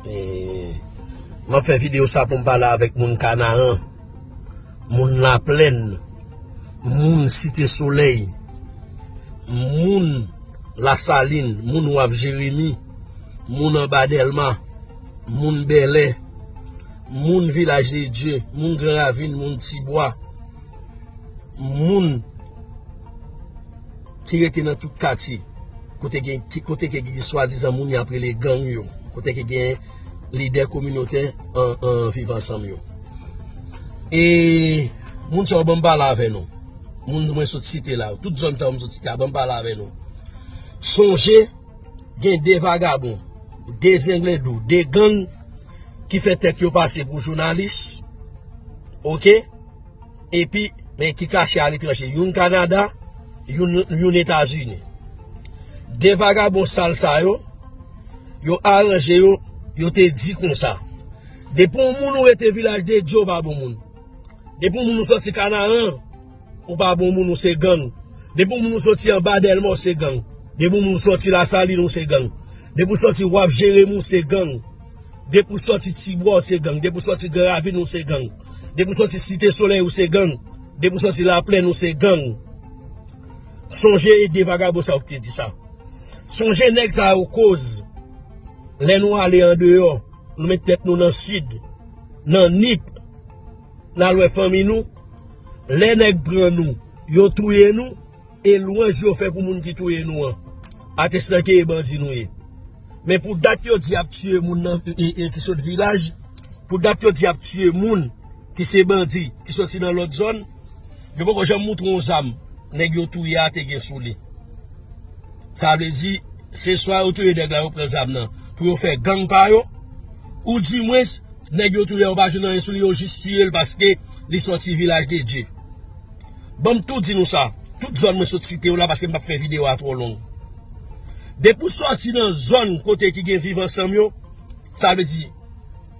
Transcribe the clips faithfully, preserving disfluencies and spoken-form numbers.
E, m ap fè videyo sa pou m pale avèk moun Kanaran, moun Laplèn, moun Site Solèy, moun Lasalin, moun Waf Jeremi, moun Anba Dèlma, moun Bèlè, moun Vilaj de Dye, moun Gran Ravin, moun Tibwa, moun ki rete nan tout katye, kote gen, ki, kote ke gen swadizan moun y ap rele gang yo, kote ke gen lidè kominotè an, an viv ansanm yo. E moun sa yo, ban m pale avè nou. Moun mwen sot site la, tout zòn sa yo m sot site a, ban m pale avè nou. Sonje, gen de vagabon, de zenglendou, de gang ki fè tèt yo pase pou jounalis, oke? Epi, men ki kache aletranje, youn Kanada, youn, youn Etazini. De vagabon sal sa yo, yo aranje yo, yo te di konsa. Depi yon moun ou rete Vilaj de Dye, ou pa bon moun. Depi yon moun ou soti Kanaran, ou pa bon moun, ou se gang. Depi yon moun ou soti Anba Dèlma, ou se gang. Depi yon moun ou soti Lasalin, ou se gang. Depi ou soti Waf Jeremi, ou se gang. Depi ou soti Tibwa, ou se gang. Depi ou soti Gran Ravin, ou se gang. Depi ou soti Site Solèy, ou se gang. Depi ou soti Laplèn, ou se gang. Sonje e de vagabon sa yo ki te di sa. Sonje nèg sa yo koz. Lè nou ale andeyò, nou met tèt nou nan sid, nan Nip, n al wè fanmi nou. Lè nèg pran nou, yo touye nou, e lwanj yo fè pou moun ki touye nou an. Atestan ke e bandi nou ye. Men pou dat yo di y ap tiye moun nan, e, e, ki sot vilaj, pou dat yo di y ap tiye moun ki se bandi, ki soti nan lòt zòn, yo poko janm moutre yon zam nèg yo touye a te gen sou li. Sa vle di, se swa yo touye nèg la, yo pran zam nan pou yo fè gang pa yo, oudimwens, nèg yo touye a, yo pa jwenn anyen sou li, yo jis tiye l paske li soti Vilaj de Dye. Ban m tou di nou sa, tout zòn mwen sot site yo la, paske m p ap fè videyo a twò long. Depi w sòti nan zòn kote ki gen viv ansanm yo, sa vle di,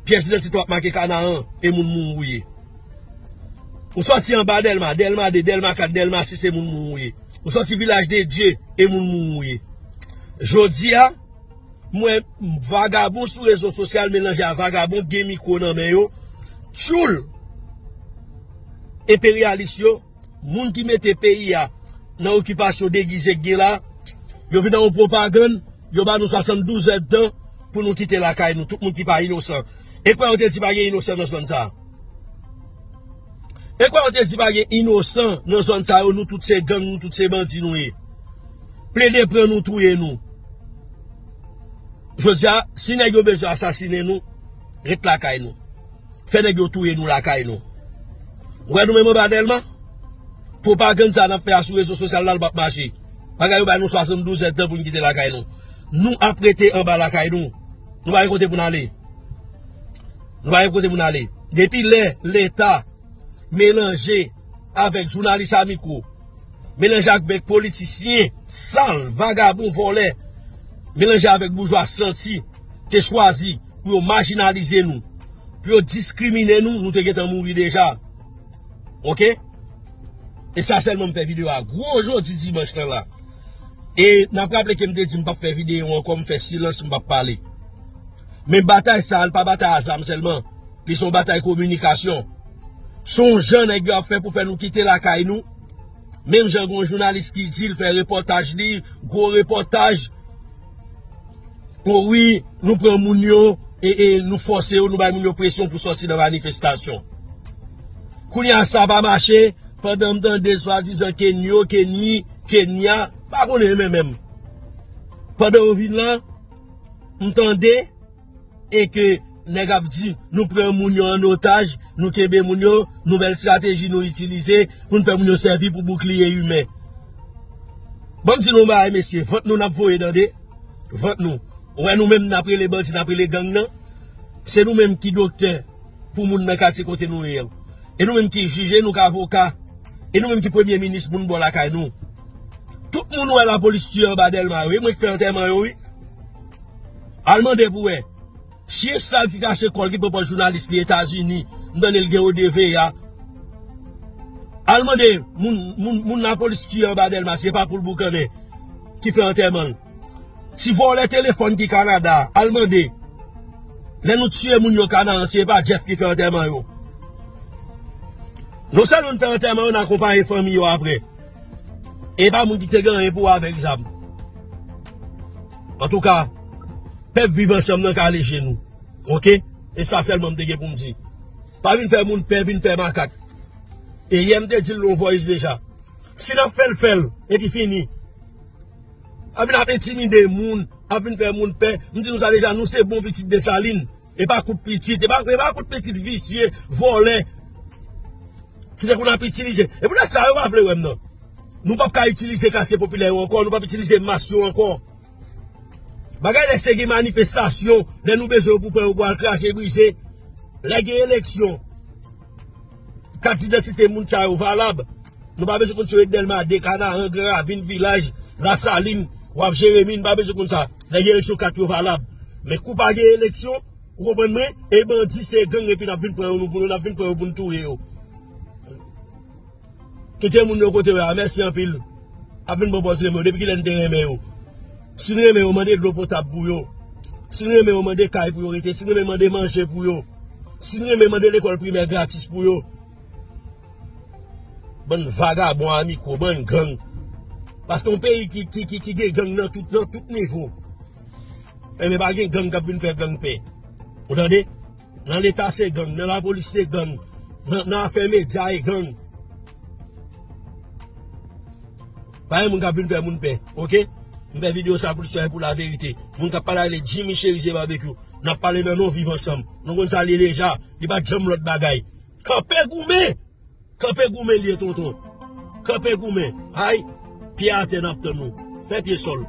pyès idantite w ap make Kanaran, e moun Mouri w ye. Ou sòti Anba Dèlma, Dèlma de, Dèlma kat, Dèlma sis, e moun Mouri w ye. Ou sòti Vilaj de Dye, e moun Mouri w ye. Jodi a, m wè vagabon sou rezo sosyal melanje a vagabon k gen mikwo nan men yo, tchoul enperyalis yo, moun ki mete peyi a nan okipasyon degize k gen la, yo vin nan yon pwopagann, yo ba nou swasanndouz èdtan pou nou kite lakay nou, tout moun ki pa inosan. E kwè yo te di pa gen inosan nan zòn sa a? E kwè yo te di pa gen inosan nan zòn sa yo, nou tout se gang, nou tout se bandi nou ye. Plede pran nou, touye nou. Jodi a, si nèg yo bezwen asasinen nou, ret lakay nou. Fè nèg yo touye nou lakay nou. Ou wè nou menm Anba Dèlma? Pwopagann sa n ap fè a sou rezo sosyal la, l p ap mache. Bagay yo bay nou swasanndouz èdtan pou n kite lakay nou. Nou ap rete anba lakay nou. Nou pa gen kote pou n ale. Nou pa gen kote pou n ale. Depi lè Leta melanje avèk jounalis a mikwo, melanje avèk politisyen sal, vagabon, vòlè, melanje avèk boujwa santi, te chwazi pou yo majinalize nou, pou yo diskrimine nou, nou te gentan mouri deja. Oke? E sa sèlman m fè videyo a gwo jodi dimanch lan la. E n ap raple ke m te di m p ap fè videyo ankò, m fè silans, m p ap pale. Men batay sa a, li pa batay a zam sèlman. Li se yon batay kominikasyon. Se yon jan nèg yo ap fè pou fè nou kite lakay nou. Menm jan gen yon jounalis ki di l fè repòtaj li, gwo repòtaj. O wi, nou pran moun yo, e, e nou fòse yo, nou bay moun yo presyon pou sòti nan manifestasyon. Kounye a sa pa mache, pandan m tande swadizan Kenyo, Kenny, Kenya, pa konnen menm menm. Pandan yo vin la, m tande, e ke nèg ap di, nou pran moun yo an otaj, nou kenbe moun yo, nouvèl estrateji nou itilize pou n fè moun yo sèvi pou boukliye imen. Ban m di nou yon bagay, mesye, vant nou n ap voye tande, vant nou. Ou wè nou menm n ap rele bandi, n ap rele gang nan, se nou menm ki doktè pou moun nan katye kote nou ye an. E nou menm ki jij, e nou k avoka, e nou menm ki premye minis moun bò lakay nou. Tout moun wè lapolis tiye anba Dèlma yo, e mwen k fè antèman yo, wi. Al mande pou wè. Chyen sal ki kache kò l, ki pran pòz jounalis li Etazini, m tande l gen O D V A. Al mande moun, moun, moun lapolis tiye anba Dèlma, se pa pou l boukannen ki fè antèman l. Ti vòlè telefòn ki Kanada, al mande. Lè nou tiye moun yo Kanaran, se pa Jeff ki fè antèman yo. Nou sèl moun fè antèman yo, n akonpaye fanmi yo apre. E pa moun ki te gen anyen pou wè avèk zam. Antouka, pèp Viv Ansanm nan kale je nou. Oke? E sa sèlman m te gen pou m di. Pa vin fè moun pè, vin fè makak. E yè m te di l nan yon voice deja. Si n ap fè l, fè l, epi fini. Ap vin ap entimide moun, ap vin fè moun pè. M di nou sa deja, nou se bon pitit Desalin. E pa kout pitit, e pa, e pa kout pitit visye, vòlè. Ki te konn ap itilize. E poutèt sa, yo pa vle wè m nan. Nou p ap ka itilize katye popilè yo ankò, nou p ap itilize mas yo ankò. Bagay lè se gen manifestasyon, lè nou bezwen yo pou pran yo pou al kraze brize. Lè gen eleksyon, kat didantite moun sa yo valab. Nou pa bezwen konn si yo ret Dèlma de, Kanaran, Gran Ravin, Vilaj, Lasalin, w ap Jeremi, nou pa bezwen konn sa. Lè gen eleksyon, kat yo valab. Men kou pa gen eleksyon, ou konprann mwen? E bandi se gang epi n ap vin pran yo nou pou nou, n ap vin pran yo pou n touye yo. Kite moun yo kote yo a, mèsi anpil. Ap vin bon bòs renmen yo. Depi kilè n te renmen yo? Si n renmen yo, mande dlo potab pou yo. Si n renmen yo, mande kay pou yo rete. Si n renmen, mande manje pou yo. Si n renmen, mande lekòl primè gratis pou yo. Bann vagabon amiko, bann gang. Paske yon peyi ki, ki, ki, ki gen gang nan tout, nan tout nivo. Enben, pa gen gang k ap vin fè gang pè. Ou tande? Nan Leta se gang, nan lapolis se gang, nan, nan afè medya e gang. Pa gen moun k ap vin fè moun pè, oke? M fè videyo sa pou l sè pou laverite. Moun k ap pale ale Jimmy Cherizier Barbecue. N ap pale nan non Viv Ansanm. Nou konn sa li ye deja. Li pa t janm lòt bagay. Kanpe goumen! Kanpe goumen li ye, tonton. Kanpe goumen. Ay, pye atè n ap tann ou. Fè pye sòl.